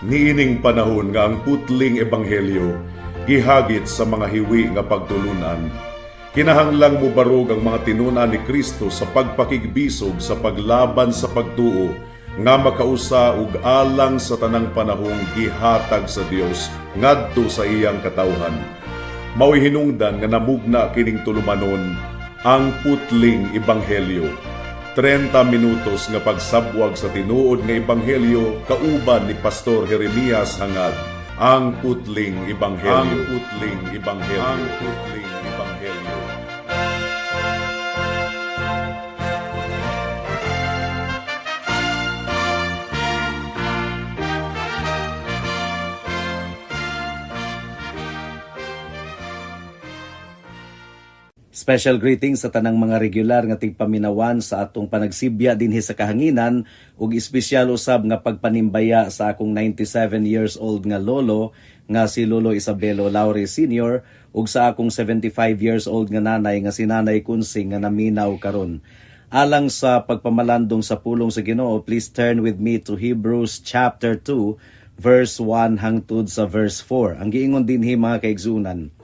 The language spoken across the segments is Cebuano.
Niining panahon nga ang putling ebanghelyo gihagit sa mga hiwi nga pagtulunan, kinahanglang mubarog ang mga tinun-an ni Kristo sa pagpakigbisog sa paglaban sa pagtuo nga makausa ug alang sa tanang panahong gihatag sa Dios ngadto sa iyang katawhan. Mao'y hinungdan nga namugna kining tulumanon, Ang Putling Ebanghelyo. 30 minutos nga pagsabwag sa tinuod nga ebanghelyo kauban ni Pastor Jeremias Hangad. Ang Putling Ebanghelyo. Ang Putling Ebanghelyo. Ang Putling Ebanghelyo. Special greetings sa tanang mga regular nga tigpaminawan sa atong panagsibya dinhi sa kahanginan ug espesyal usab nga pagpanimbaya sa akong 97 years old nga lolo nga si Lolo Isabelo Laure Sr. ug sa akong 75 years old nga nanay nga si Nanay Kunsing nga naminaw karon. Alang sa pagpamalandong sa pulong sa Ginoo, please turn with me to Hebrews chapter 2 verse 1 hangtod sa verse 4. Ang giingon dinhi, mga kaigsunan: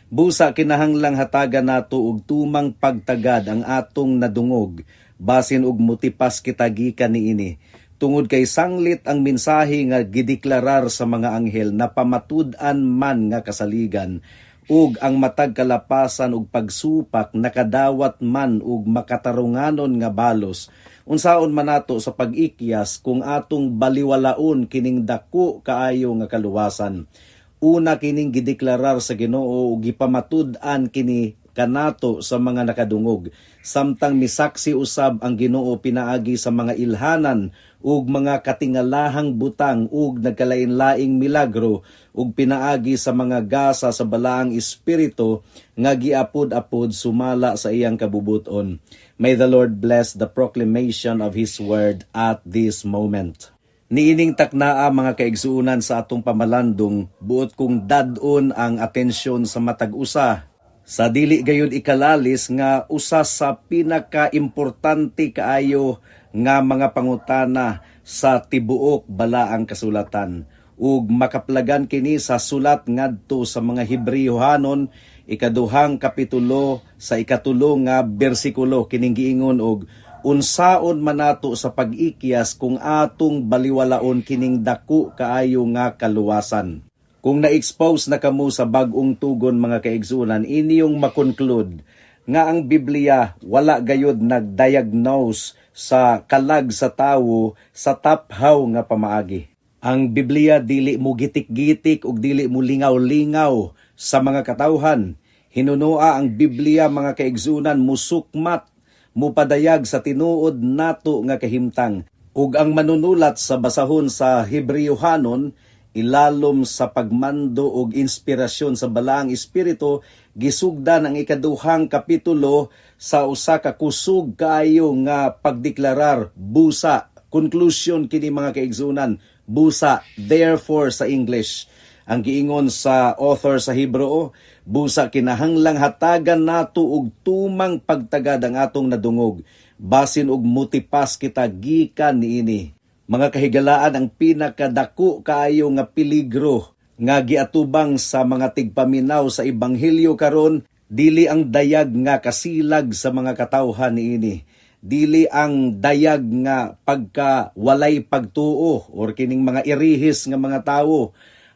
"Busa kinahanglang hatagan nato og tumang pagtagad ang atong nadungog, basin og mutipas kita gikan niini. Tungod kay sanglit ang mensahe nga gideklarar sa mga anghel na pamatud-an man nga kasaligan, ug ang matag kalapasan ug pagsupak nakadawat man og makatarunganon nga balos. Unsaon man nato sa pag-ikyas kung atong baliwalaon kining dako kaayo nga kaluwasan? Una kining gideklarar sa Ginoo ug gipamatud-an kini kanato sa mga nakadungog, samtang misaksi usab ang Ginoo pinaagi sa mga ilhanan ug mga katingalahang butang ug nagkalain-laing milagro ug pinaagi sa mga gasa sa Balaang Espiritu nga giapod-apod sumala sa iyang kabubuton." May the Lord bless the proclamation of His word at this moment. Niining taknaa, mga kaigsuunan, sa atong pamalandong, buot kong dad-on ang atensyon sa matag usa sa dili gayud ikalalis nga usa sa pinaka-importante kaayo nga mga pangutana sa tibuok Balaang Kasulatan ug makaplagan kini sa sulat ngadto sa mga Hebreohanon, ikaduhang kapitulo, sa 3 nga bersikulo. Kining giingon og "Unsaon man nato sa pag-ikyas kung atong baliwalaon kining dako kaayo nga kaluwasan?" Kung na-expose na kamo sa Bag-ong Tugon, mga kaigsunan, inyong makonclude nga ang Biblia wala gayod nagdiagnose sa kalag sa tawo sa taphaw nga pamaagi. Ang Biblia dili mo gitik-gitik ug dili mo lingaw-lingaw sa mga katawhan. Hinunoa ang Biblia, mga kaigsunan, musukmat, mupadayag sa tinuod nato nga kahimtang. Ug ang manunulat sa basahon sa Hebreohanon, ilalom sa pagmando ug inspirasyon sa Balaang Espiritu, gisugdan ang ikaduhang kapitulo sa usa ka kusog kaayo nga pagdeklarar, "busa." Conclusion kini, mga kaigsunan, "busa," "therefore" sa English. Ang giingon sa author sa Hebreo, "Busa kinahanglang hatagan nato og tumang pagtagad ang atong nadungog, basin og mutipas kita gikan niini." Mga kahigalaan, ang pinakadako kaayo nga peligro nga giatubang sa mga tigpaminaw sa ebanghelyo karon, dili ang dayag nga kasilag sa mga katawhan niini, dili ang dayag nga pagka walay pagtuo or kining mga irihis nga mga tawo.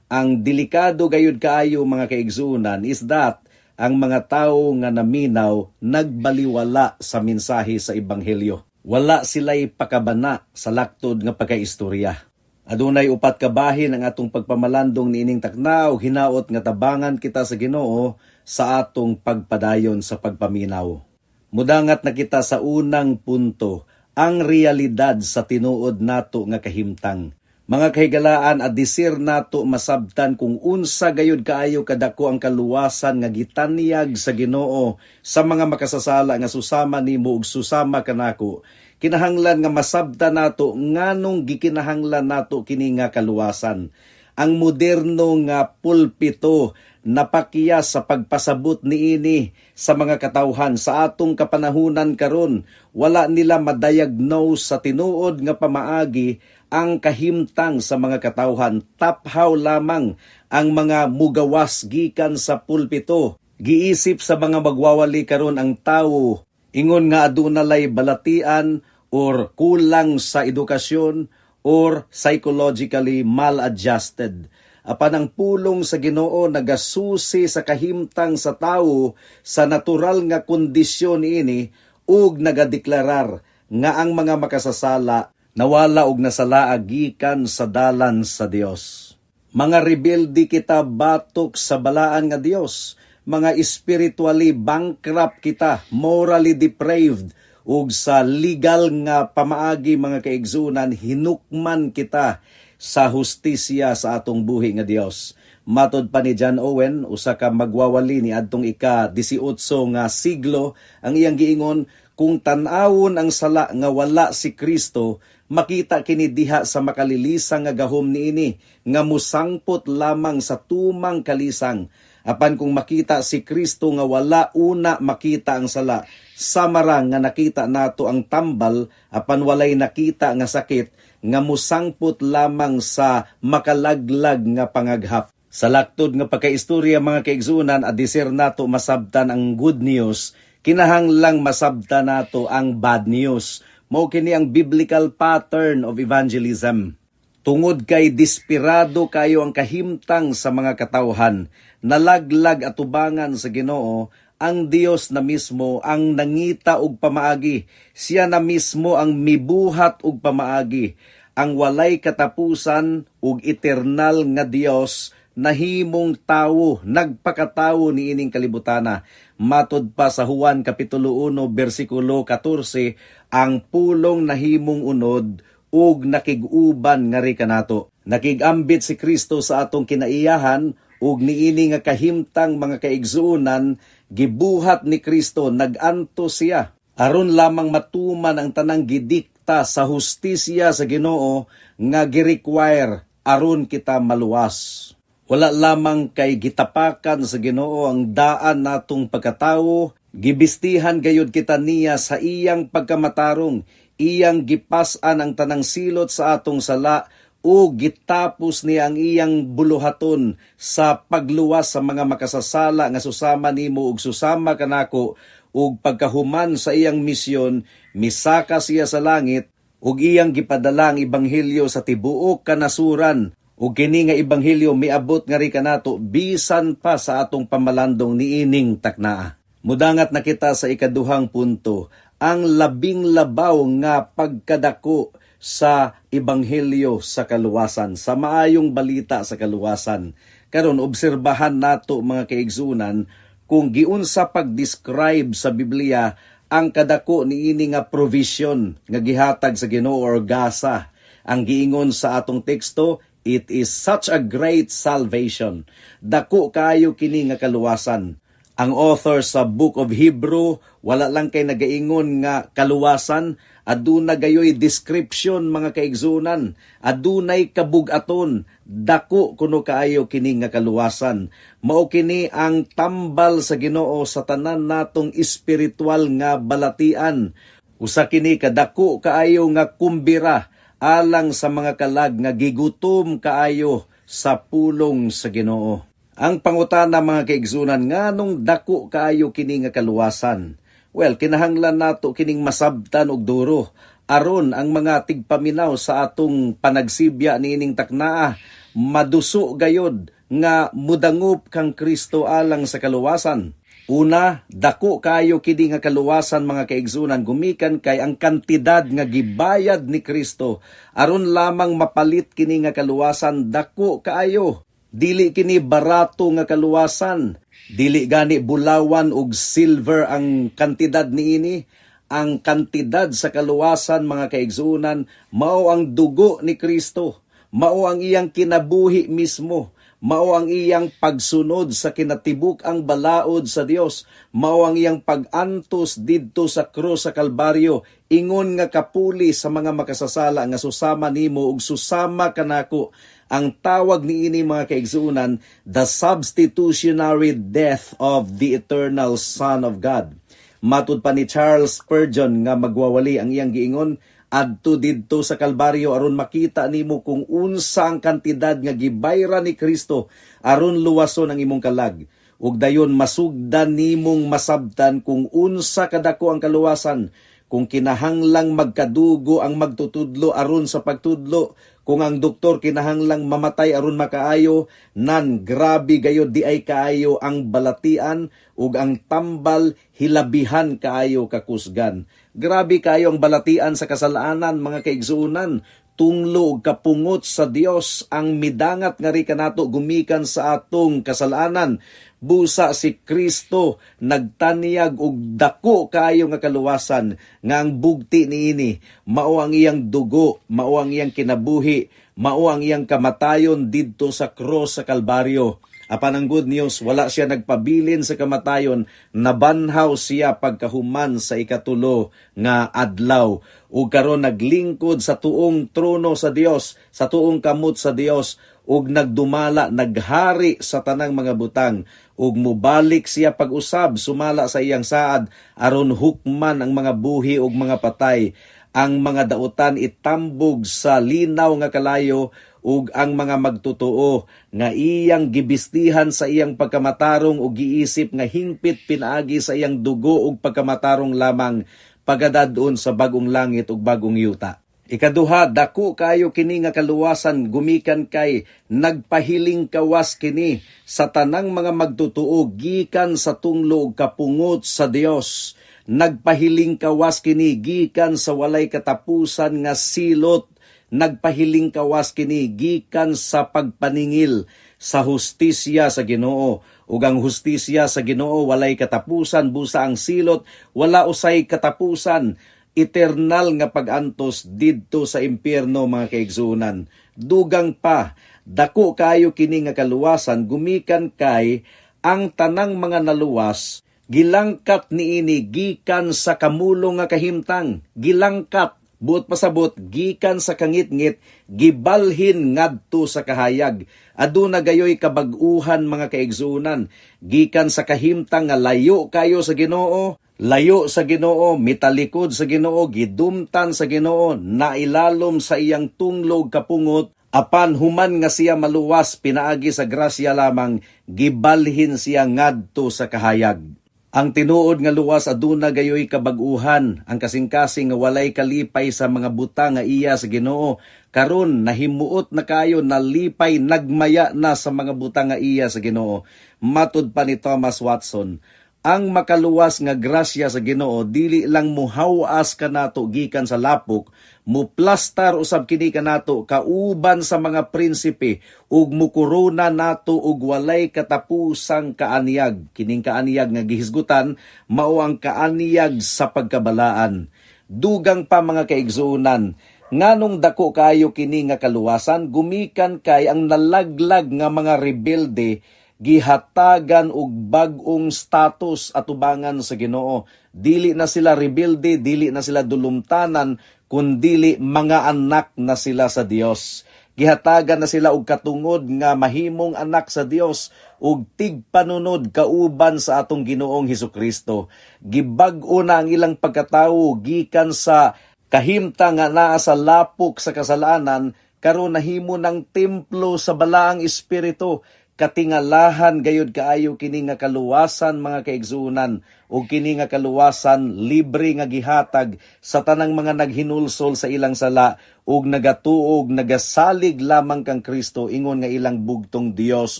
Ang delikado gayud kaayo, mga kaigsuonan, is that ang mga tawo nga naminaw nagbaliwala sa mensahe sa ebanghelyo. Wala sila'y pakabana sa laktod nga pagkaistorya. Adunay upat ka bahin ang atong pagpamalandong niining takna ug hinaot nga tabangan kita sa Ginoo sa atong pagpadayon sa pagpaminaw. Mudangat na kita sa unang punto, ang realidad sa tinuod nato nga kahimtang. Mga kahigalaan, adisir nato masabtan kung unsa gayud kaayo kadako ang kaluwasan nga gitanyag sa Ginoo sa mga makasasala nga susama nimo ug susama kanako, kinahanglan nga masabtan nato nganong gikinahanglan nato kini nga kaluwasan. Ang moderno nga pulpito napakyas sa pagpasabot niini sa mga katawhan sa atong kapanahunan karon. Wala nila madiagnose sa tinuod nga pamaagi. Ang kahimtang sa mga katawhan, taphaw lamang ang mga mugawas gikan sa pulpito. Giisip sa mga magwawali karon ang tawo ingon nga aduna lay balatian or kulang sa edukasyon or psychologically maladjusted. Apan ang pulong sa Ginoo nagasusi sa kahimtang sa tawo sa natural nga kondisyon ini ug nagadeklarar nga ang mga makasasala nawala og nasala gikan sa dalan sa Dios. Mga rebelde kita batok sa balaan nga Dios, mga spiritually bankrupt kita, morally depraved, ug sa legal nga pamaagi, mga kaigsunan, hinukman kita sa hustisya sa atong buhi nga Dios. Matod pa ni John Owen, usa ka magwawali ni adtong ika-18 nga siglo, ang iyang giingon, kung tan-awon ang sala nga wala si Kristo, makita kini diha sa makalilisang nga gahom niini nga musangpot lamang sa tumang kalisang. Apan kung makita si Kristo nga wala una makita ang sala, samara nga nakita nato ang tambal apan walay nakita nga sakit nga musangpot lamang sa makalaglag nga pangaghap. Sa laktod nga pagkaistorya, mga kaigsunan, adisir nato masabtan ang good news, kinahanglang masabtan nato ang bad news. Mao kini ang biblical pattern of evangelism. Tungod kay desperado kayo ang kahimtang sa mga katawhan, nalaglag atubangan sa Ginoo, ang Dios na mismo ang nangita og pamaagi. Siya na mismo ang mibuhat og pamaagi. Ang walay katapusan ug eternal nga Dios nahimong tawo, nagpakatawo niining kalibutana. Matod pa sa Juan Kapitulo 1 bersikulo 14, ang Pulong nahimong unod ug nakig-uban ngari kanato. Nakig-ambit si Kristo sa atong kinaiyahan ug niini nga kahimtang, mga kaigsuonan, gibuhat ni Kristo, nag-antos siya aron lamang matuman ang tanang gidikta sa hustisya sa Ginoo nga gi-require aron kita maluwas. Wala lamang kay gitapakan sa Ginoo ang daan natong pagkatawo, gibistihan gayud kita niya sa iyang pagkamatarong, iyang gipas-an ang tanang silot sa atong sala o gitapos niya ang iyang buluhaton sa pagluwas sa mga makasasala nga susama nimo ug susama kanako. Ug pagkahuman sa iyang misyon, misaka siya sa langit ug iyang gipadala ang ebanghelyo sa tibuok kanasuran, ug kini nga ebanghelyo miabot ngari kanato bisan pa sa atong pamalandong niining taknaa. Mudangat na kita sa ikaduhang punto, ang labing labaw nga pagkadako sa ebanghelyo sa kaluwasan, sa maayong balita sa kaluwasan. Karon, obserbahan nato, mga kaigsunan, kung giunsa pag-describe sa Biblia ang kadako niini nga provision nga gihatag sa Ginoo or gasa. Ang giingon sa atong teksto, "It is such a great salvation." Dako kayo kini nga kaluwasan. Ang author sa Book of Hebrew wala lang kay nagaingon nga kaluwasan, aduna gayoy description, mga kaigsunan, adunay kabugaton, dako kuno kaayo kini nga kaluwasan. Mao kini ang tambal sa Ginoo sa tanan natong espiritual nga balatian. Usa kini kadako kaayo nga kumbira alang sa mga kalag nga gigutom kaayo sa pulong sa Ginoo. Ang pangutana, mga kaigsunan, nganong dako kaayo kini nga kaluwasan? Well, kinahanglan nato kining masabtan og duro aron ang mga tigpaminaw sa atong panagsibya niining taknaa maduso gayod nga mudangop kang Kristo alang sa kaluwasan. Una, dako kayo kini nga kaluwasan, mga kaigsunan, gumikan kay ang kantidad nga gibayad ni Kristo aron lamang mapalit kini nga kaluwasan dako kaayo. Dili kini barato nga kaluwasan. Dili gani bulawan ug silver ang kantidad niini. Ang kantidad sa kaluwasan, mga kaigsunan, mao ang dugo ni Kristo. Mao ang iyang kinabuhi mismo. Mao ang iyang pagsunod sa kinatibuk ang balaod sa Dios. Mao ang iyang pag-antos didto sa krus sa Kalbaryo ingon nga kapuli sa mga makasasala nga susama nimo ug susama kanako. Ang tawag niini, mga kaigsuonan, the substitutionary death of the eternal Son of God. Matud pa ni Charles Spurgeon nga magwawali, ang iyang giingon, Adto didto sa Kalbaryo aron makita nimo kung unsa ang kantidad nga gibayran ni Kristo aron luwason ang imong kalag. Ug dayon masugdan nimong masabtan kung unsa kadako ang kaluwasan, kung kinahanglang magkadugo ang magtutudlo aron sa pagtudlo, kung ang doktor kinahanglang mamatay aron makaayo, nan grabe gayod diay kaayo ang balatian ug ang tambal hilabihan kaayo kakusgan. Grabe kaayo ang balatian sa kasalanan, mga kaigsuonan, tunglo ug kapungot sa Dios ang midangat ngari kanato gumikan sa atong kasalanan. Busa si Kristo nagtanyag og dako kaayo nga kaluwasan nga ang bugti niini mao ang iyang dugo, mao ang iyang kinabuhi, mao ang iyang kamatayon didto sa cross sa Kalbaryo. Apan ang good news, wala siya nagpabilin sa kamatayon, nabanhaw siya pagkahuman sa ikatulo nga adlaw. Ug karon naglingkod sa tuong trono sa Dios, sa tuong kamot sa Dios, ug nagdumala, naghari sa tanang mga butang, ug mubalik siya pag-usab sumala sa iyang saad aron hukman ang mga buhi ug mga patay. Ang mga dautan itambog sa linaw nga kalayo ug ang mga magtotoo nga iyang gibistihan sa iyang pagkamatarong ug giisip nga hingpit pinaagi sa iyang dugo ug pagkamatarong lamang pagadad-on sa bag-ong langit ug bag-ong yuta. Ikaduha, dako kayo kini nga kaluwasan gumikan kay nagpahiling kawas kini sa tanang mga magtotoo gikan sa tunglo ug kapungot sa Dios. Nagpahiling kawas kini gikan sa walay katapusan nga silot. Nagpahiling kawas kini gikan sa pagpaningil sa hustisya sa Ginoo, ug ang hustisya sa Ginoo walay katapusan, busa ang silot wala usay katapusan, eternal nga pag-antos didto sa impyerno, mga kaigsuonan. Dugang pa, dako kayo kini nga kaluwasan gumikan kay ang tanang mga naluwas gilangkat niini gikan sa kamulong nga kahimtang, gilangkat, buot pasabot, gikan sa kangitngit gibalhin ngadto sa kahayag. Aduna gayoy kabag-uhan, mga kaigsuonan, gikan sa kahimtang nga layo kayo sa Ginoo, layo sa Ginoo, mitalikod sa Ginoo, gidumtan sa Ginoo, nailalom sa iyang tunglog kapungot, apan human nga siya maluwas pinaagi sa grasya lamang, gibalhin siya ngadto sa kahayag. Ang tinuod nga luwas aduna gayoy kabag-uhan. Ang kasing-kasing nga walay kalipay sa mga butang nga iya sa Ginoo, karon nahimuot na kayo, nalipay, nagmaya na sa mga butang nga iya sa Ginoo. Matud pa ni Thomas Watson, ang makaluwas nga grasya sa Ginoo dili lang muhawas kanato gikan sa lapok, muplastar usab kini kanato kauban sa mga prinsipe ug mukorona nato og walay katapusang kaanyag. Kining kaanyag nga gihisgutan mao ang kaanyag sa pagkabalaan. Dugang pa, mga kaigsuonan, nganong dako kayo kini nga kaluwasan? Gumikan kay ang nalaglag nga mga rebelde gihatagan og bag-ong status atubangan sa Ginoo. Dili na sila rebelde, dili na sila dulumtanan, kundili mga anak na sila sa Dios. Gihatagan na sila og katungod nga mahimong anak sa Dios ug tigpanunod kauban sa atong Ginoong Hesukristo. Gibag-o na ang ilang pagkatawo gikan sa kahimtang nga naa sa lapok sa kasalanan, karon nahimo ng templo sa Balaang Espiritu. Katingalahan gayud kaayo kini nga kaluwasan, mga kaigsuonan, ug kini nga kaluwasan libre nga gihatag sa tanang mga naghinulsol sa ilang sala ug nagatuo ug nagasalig lamang kang Kristo ingon nga ilang bugtong Dios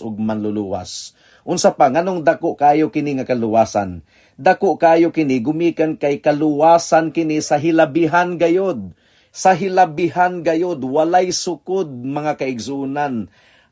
ug Manluluwas. Unsa pa, nganong dako kayo kini nga kaluwasan? Dako kayo kini gumikan kay kaluwasan kini sa hilabihan gayod. Sa hilabihan gayod, walay sukod, mga kaigsuonan.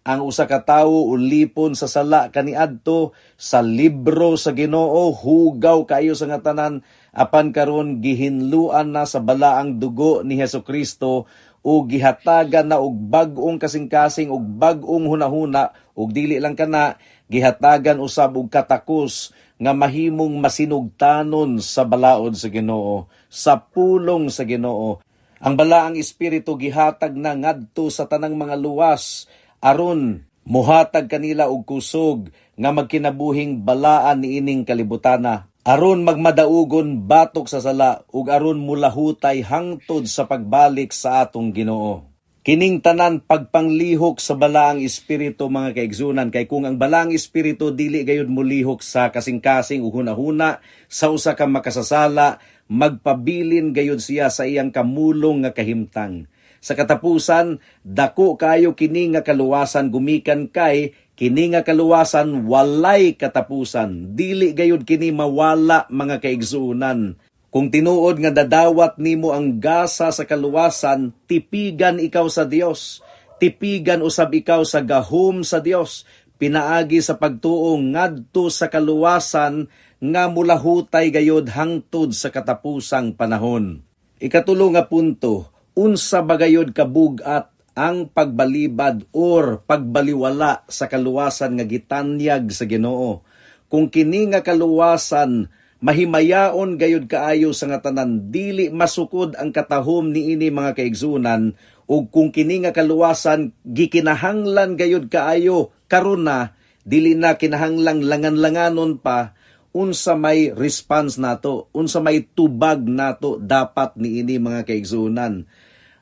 Ang usa ka tawo ulipon sa sala kaniadto sa libro sa Ginoo, hugaw kayo sa nga tanan, apan karon gihinluan na sa balaang dugo ni Hesukristo ug gihatagan na og bag-ong kasing-kasing ug bag-ong hunahuna, ug dili lang kana, gihatagan usab og katakos nga mahimong masinugtanon sa balaod sa Ginoo, sa pulong sa Ginoo. Ang Balaang Espiritu gihatag na ngadto sa tanang mga luwas aron muhatag kanila og kusog nga magkinabuhing balaan niining kalibutana. Aron magmadaugon batok sa sala ug aron mulahutay hangtod sa pagbalik sa atong Ginoo. Kining tanan pagpanglihok sa Balaang Espiritu, mga kaigsunan, kay kung ang Balaang Espiritu dili gayud molihok sa kasing-kasing ug hunahuna sa usa ka makasasala, magpabilin gayud siya sa iyang kamulong nga kahimtang. Sa katapusan, dako kayo kini nga kaluwasan gumikan kay kini nga kaluwasan walay katapusan. Dili gayud kini mawala, mga kaigsuonan. Kung tinuod nga dadawat nimo ang gasa sa kaluwasan, tipigan ikaw sa Dios. Tipigan usab ikaw sa gahom sa Dios pinaagi sa pagtuo ngadto sa kaluwasan nga mulahutay gayod hangtod sa katapusang panahon. Ikatulo nga punto, unsa ba gayod kabug-at ang pagbalibad or pagbaliwala sa kaluwasan nga gitanyag sa Ginoo? Kung kini nga kaluwasan mahimayaon gayud kaayo sa nga tanan, dili masukod ang katahom niini, mga kaigsunan, ug kung kini nga kaluwasan gikinahanglan gayud kaayo karon na, dili na kinahanglang langan-langanon pa, unsa may response nato? Unsa may tubag nato dapat niini, mga kaigsunan?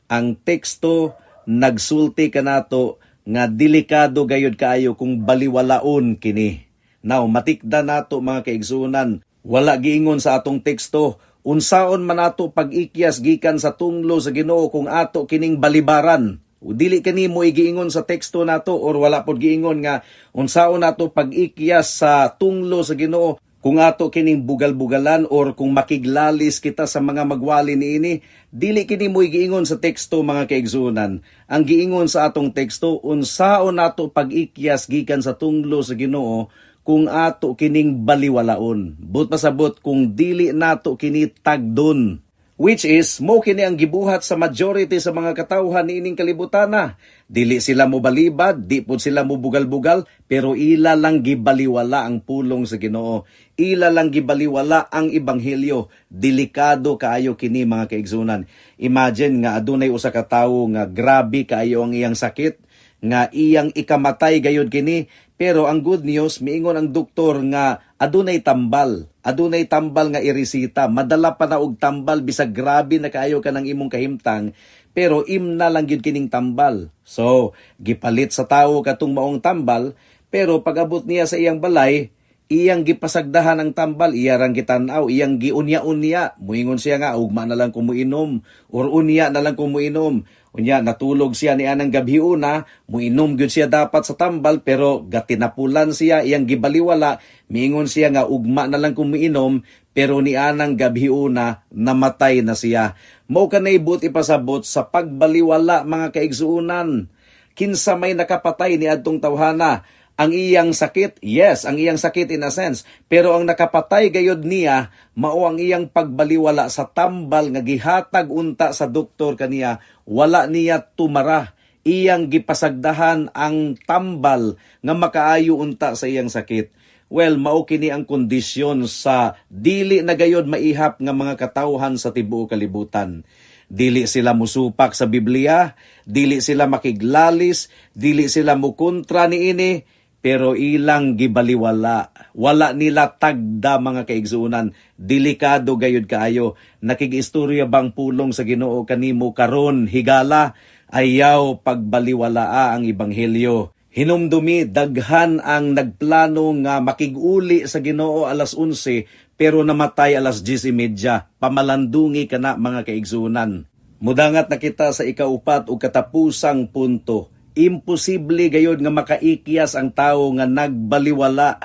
Ang teksto nagsulti kanato nga delikado gayud kaayo kung baliwalaon kini. Now, matikda nato, mga kaigsunan, wala giingon sa atong teksto unsaon man nato pag-ikyas gikan sa tunglo sa Ginoo kung ato kining balibaran. Dili kani mo igiingon sa teksto nato or wala pod giingon nga unsaon nato pag-ikyas sa tunglo sa Ginoo kung ato kining bugal-bugalan or kung makiglalis kita sa mga magwali niini. Dili kini mo giingon sa teksto, mga kaigsunan. Ang giingon sa atong teksto, unsaon nato pag-ikyas gikan sa tunglo sa Ginoo kung ato kining baliwalaon. Buot pasabot, kung dili nato kini tagdon. Which is, mo kini ang gibuhat sa majority sa mga katawhan niining kalibutana. Dili sila mo balibad, di pud sila mo bugal-bugal, pero ila lang gibaliwala ang pulong sa Ginoo. Ila lang gibaliwala ang ebanghelyo. Delikado kaayo kini, mga kaigsunan. Imagine nga adunay usa ka tawo nga grabe kaayo ang iyang sakit, nga iyang ikamatay gayud kini, pero ang good news, miingon ang doktor nga adunay tambal, adunay tambal nga iresita, madala pa na og tambal bisag grabe na kaayo ka ng imong kahimtang, pero imna lang gyud kining tambal. So gipalit sa tawo katong maong tambal, pero pag-abot niya sa iyang balay, iyang gipasagdahan ang tambal, iya rang gitan-aw, iyang giunya-unya. Muingon siya nga, "Ugma na lang ko muinom," or "Unya na lang ko muinom." Unya, natulog siya ni anang gabi una, muinom gyud siya dapat sa tambal, pero gatinapulan siya, iyang gibaliwala, miingon siya nga, "Ugma na lang ko muinom," pero ni anang gabi una, namatay na siya. Mao kanay buot ipasabot sa pagbaliwala, mga kaigsuunan. Kinsa may nakapatay ni adtong tawhana? Ang iyang sakit? Yes, ang iyang sakit in a sense. Pero ang nakapatay gayod niya, mao ang iyang pagbaliwala sa tambal nga gihatag unta sa doktor kaniya. Wala niya tumara. Iyang gipasagdahan ang tambal nga makaayo unta sa iyang sakit. Well, mao kini ang kondisyon sa dili na gayod maihap nga mga katawhan sa tibuok kalibutan. Dili sila musupak sa Biblia, dili sila makiglalis, dili sila mukontra niini, pero ilang gibaliwala. Wala nila tagda, mga kaigsuunan. Delikado gayud kaayo. Nakig-istorya bang pulong sa Ginoo kanimo karon higala? Ayaw pagbaliwalaa ang ebanghelyo. Hinumdumi, daghan ang nagplano nga makiguli sa Ginoo alas 11 pero namatay alas 10:30. Pamalandungi kana, mga kaigsunan. Mudangat na kita sa ikaupat ug katapusang punto. Imposible gayod nga makaikyas ang tawo nga nagbaliwala.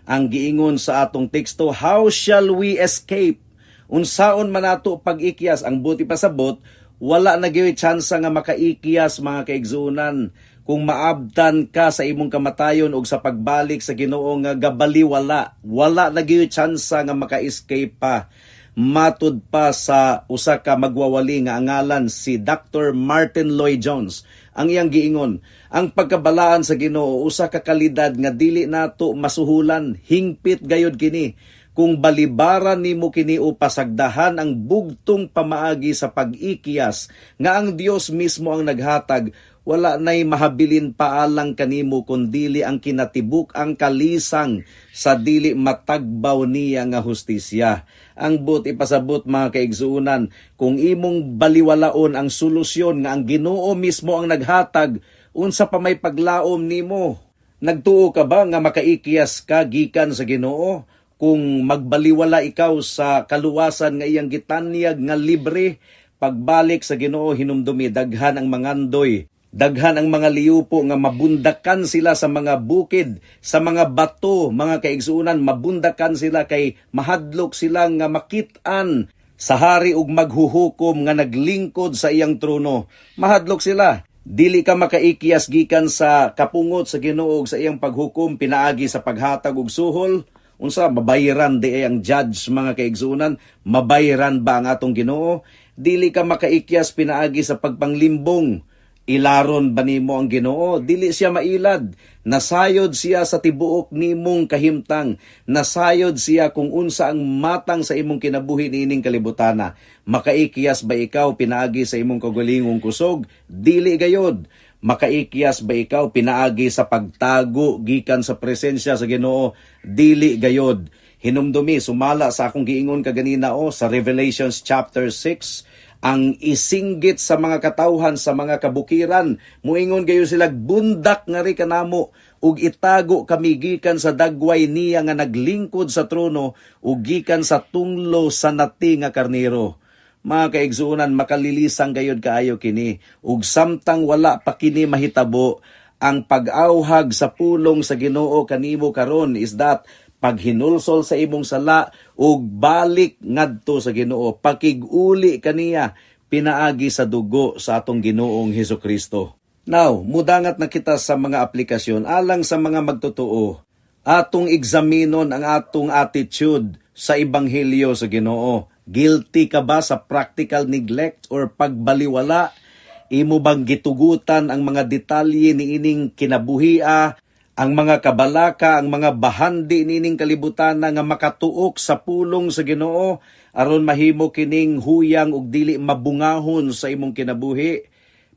Ang giingon sa atong teksto, "How shall we escape?" Unsaon man nato pag-ikyas? Ang buot ipasabot, wala na gyud tsansa nga makaikyas, mga kaigsuonan. Kung maabtan ka sa imong kamatayon og sa pagbalik sa Ginoo nga gabaliwala, wala na gyud tsansa nga maka-escape pa. Matud pa sa usa ka magwawali nga angalan si Dr. Martin Lloyd Jones. Ang iyang giingon, ang pagkabalaan sa Ginoo usa ka kalidad nga dili nato masuhulan, hingpit gayod kini. Kung balibaran nimo kini o pasagdahan ang bugtong pamaagi sa pag-ikyas nga ang Dios mismo ang naghatag, Wala nay mahabilin paalang kanimo kundili ang kinatibuk ang kalisang sa dili matagbaw niya nga hustisya. Ang buot ipasabot, mga kaigsuonan, kung imong baliwalaon ang solusyon nga ang Ginoo mismo ang naghatag, unsa pa may paglaom nimo? Nagtuo ka ba nga makaikyas ka gikan sa Ginoo kung magbaliwala ikaw sa kaluwasan nga iyang gitanyag nga libre? Pagbalik sa Ginoo, hinumdumi, daghan ang mangandoy. Daghan ang mga liyupo nga mabundakan sila sa mga bukid, sa mga bato, mga kaigsuonan, mabundakan sila kay mahadlok sila nga makit-an sa hari ug maghuhukom nga naglingkod sa iyang trono. Mahadlok sila. Dili ka makaikyas gikan sa kapungot sa Ginoo ug sa iyang paghukom pinaagi sa paghatag og suhol. Unsa, mabayran diay ang judge, mga kaigsuonan? Mabayran ba ang atong Ginoo? Dili ka makaikyas pinaagi sa pagpanglimbong. Ilaron ba nimo ang Ginoo? Dili siya mailad. Nasayod siya sa tibuok nimong kahimtang. Nasayod siya kung unsa ang matang sa imong kinabuhi niining kalibutana. Makaikyas ba ikaw pinaagi sa imong kaugalingong kusog? Dili gayod. Makaikyas ba ikaw pinaagi sa pagtago gikan sa presensya sa Ginoo? Dili gayod. Hinumdumi, sumala sa akong giingon kaganina o sa Revelations chapter 6, ang isinggit sa mga katawhan sa mga kabukiran, muingon gayo sila, "Bundak ngari kanamo ug itago kami gikan sa dagway niya nga naglingkod sa trono ug gikan sa tunglo sa nati nga karnero." Mga kaigsuonan, makalilisang gayod kaayo kini. Ug samtang wala pa kini mahitabo, ang pag-awhag sa pulong sa Ginoo kanimo karon is that paghinulsol sa imong sala ug balik ngadto sa Ginoo, pakig-uli kaniya pinaagi sa dugo sa atong Ginoong Hesus Kristo. Now, mudangat na kita sa mga aplikasyon alang sa mga magtotoo. Atong examinon ang atong attitude sa ebanghelyo sa Ginoo. Guilty ka ba sa practical neglect or pagbaliwala? Imo bang gitugutan ang mga detalye niining kinabuhia, ang mga kabalaka, ang mga bahandi niining kalibutan nga makatuok sa pulong sa Ginoo aron mahimo kining huyang ug dili mabungahon sa imong kinabuhi?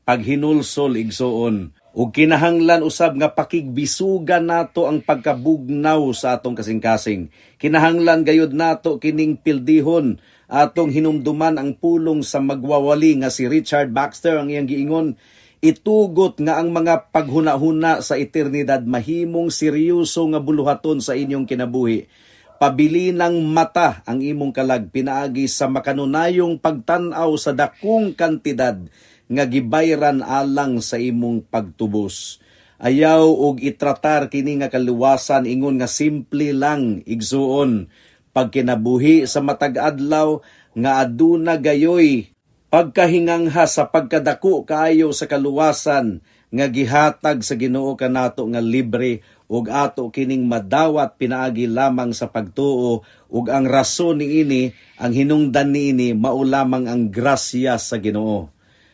Paghinulsol, igsoon. Ug kinahanglan usab nga pakigbisugan nato ang pagkabugnaw sa atong kasing-kasing. Kinahanglan gayud nato kining pildihon. Atong hinumduman ang pulong sa magwawali nga si Richard Baxter. Ang iyang giingon, "Itugot nga ang mga paghunahuna sa eternidad mahimong seryoso nga buluhaton sa inyong kinabuhi. Pabilinang mata ang imong kalag pinaagi sa makanunayong pagtan-aw sa dakong kantidad nga gibayran alang sa imong pagtubos." Ayaw og itratar kini nga kaluwasan ingon nga simple lang, igsuon. Pagkinabuhi sa matag adlaw nga aduna gayoy pagkahingangha sa pagkadako kaayo sa kaluwasan nga gihatag sa Ginoo kanato nga libre ug ato kining madawat pinaagi lamang sa pagtuo, ug ang rason niini, ang hinungdan niini, mao lamang ang grasya sa Ginoo.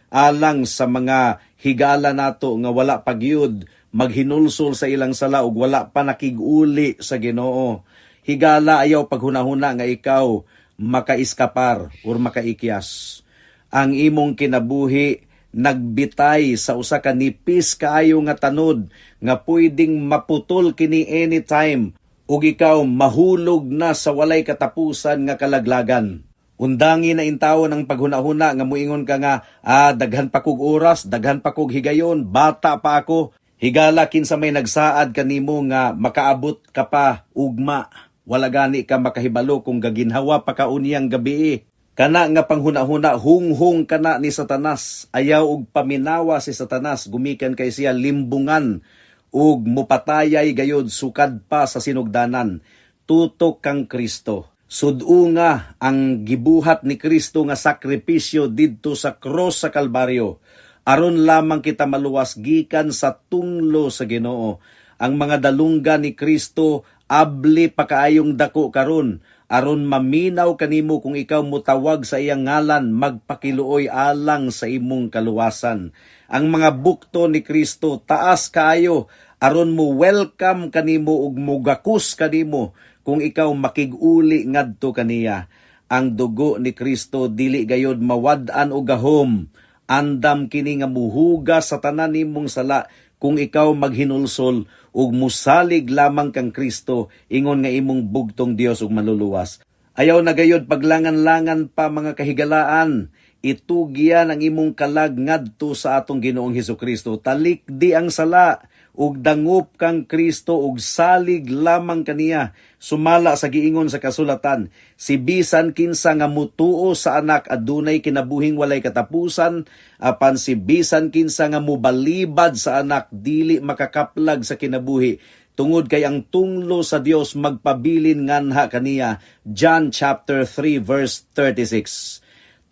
Alang sa mga higala nato nga wala pa gyud maghinulsol sa ilang sala ug wala pa nakig-uli sa Ginoo. Higala, ayaw paghunahuna nga ikaw makaiskapar or makaikyas. Ang imong kinabuhi nagbitay sa usa ka nipis kaayo nga tanod nga pwedeng maputol kini anytime ug ikaw mahulog na sa walay katapusan nga kalaglagan. Undangi na intawon ang paghunahuna nga muingon ka nga, "Ah, daghan pa kog oras, daghan pa kog higayon, bata pa ako." Higala, kinsa may nagsaad kanimo nga makaabot ka pa ugma? Wala gani ka makahibalo kung gaginhawa pa ka unyang gabi. Kana nga panghuna-huna, hunghong kana ni Satanas. Ayaw og paminawa si Satanas, gumikan kay siya limbungan ug mupatayay gayod sukad pa sa sinugdanan. Tutok kang Kristo. Sud-unga ang gibuhat ni Kristo nga sakripisyo didto sa cross sa Kalbaryo aron lamang kita maluwas gikan sa tunglo sa Ginoo. Ang mga dalunggan ni Kristo abli pa kaayong dako karon aron maminaw kanimo kung ikaw mutawag sa iyang ngalan magpakiluoy alang sa imong kaluwasan. Ang mga bukto ni Kristo taas kaayo aron mo welcome kanimo ug mugakus kanimo kung ikaw makig-uli ngadto kaniya. Ang dugo ni Kristo dili gayod mawad-an og gahom. Andam kini nga muhugas sa tanan nimong sala kung ikaw maghinulsol ug musalig lamang kang Kristo ingon nga imong bugtong Dios ug Manluluwas. Ayaw na gayod paglangan-langan pa, mga kahigalaan. Itugyan ang imong kalag ngadto sa atong Ginoong Hesus Kristo. Talikdi ang sala ug dangup kang Kristo ug salig lamang kaniya. Sumala sa giingon sa kasulatan, si bisan kinsa nga mutuo sa Anak adunay kinabuhing walay katapusan, apan si bisan kinsa nga mubalibad sa Anak dili makakaplag sa kinabuhi tungod kay ang tunglo sa Dios magpabilin nganha kaniya. John chapter 3 verse 36.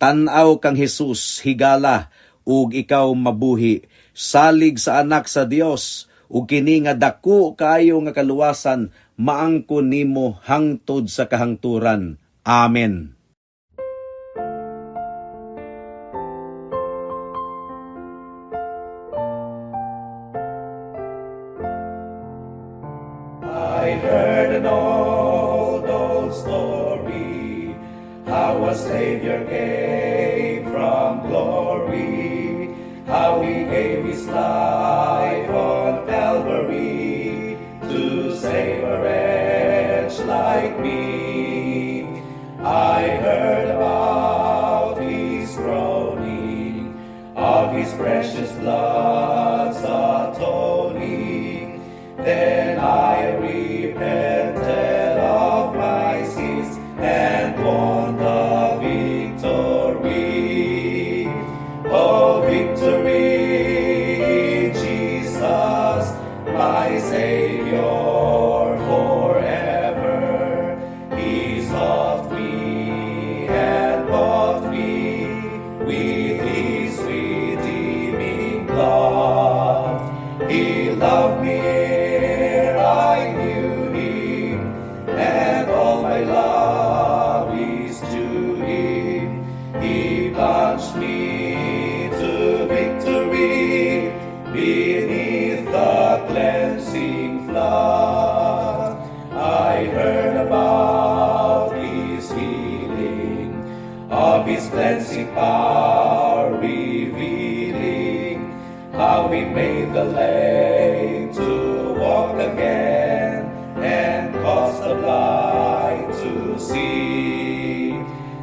Tan-aw kang Jesus, higala, ug ikaw mabuhi. Salig sa Anak sa Dios, ug kini nga dako kaayo nga kaluwasan maangkon nimo hangtod sa kahangturan. Amen. I heard an old, old story, how a Savior came from glory, how he gave his life on Calvary to save a wretch like me. I heard about his groaning, of his precious blood's atoning. Then I repented of my sins and won the victory. Oh, victory in Jesus, my Savior forever. He sought me and bought me with his redeeming blood. He loved me ere I knew him, and all my love is to him. He plunged me to victory beneath the cleansing flood. I heard about his healing, of his cleansing power revealing, how he made the lame to walk again and caused the blind to see.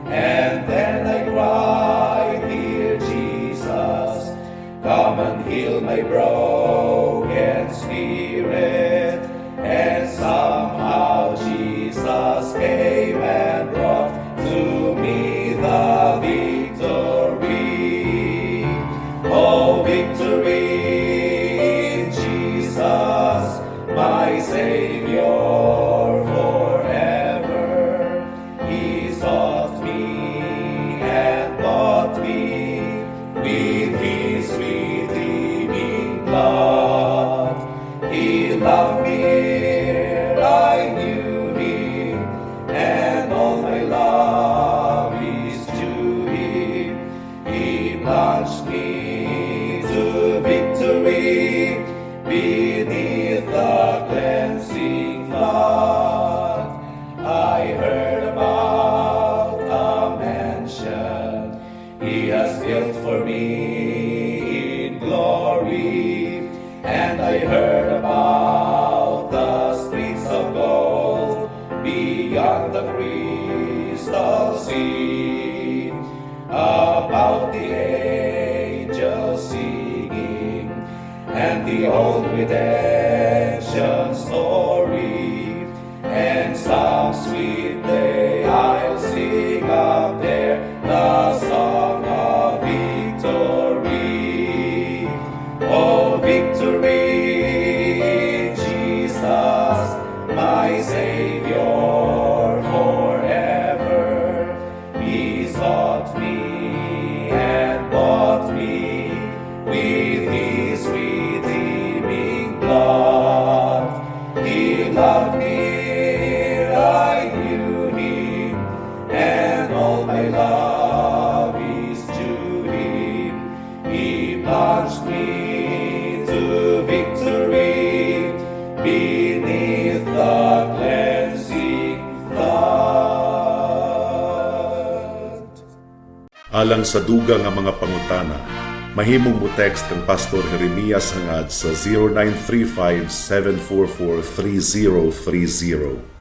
And then I cried, "Dear Jesus, come and heal my broken spirit." And somehow Jesus came and brought to me the victory. Oh, victory in Jesus, my Savior forever. He sought me and bought me with his redeeming blood. He loved me ere I knew him, and all my love is to him. He plunged me to victory beneath the cleansing flood. I heard about a mansion he has built for me in glory, and I heard about the streets of gold beyond the crystal sea, about the angels singing and the old redemption story. And some sweet day I'll sing up there the song of victory. Oh, victory in Jesus, my Savior forever. He sought me and bought me with his redeeming blood. Alang sa dugang nga mga pangutana, mahimong mo text kang Pastor Jeremias Hangad sa 0935-744-3030.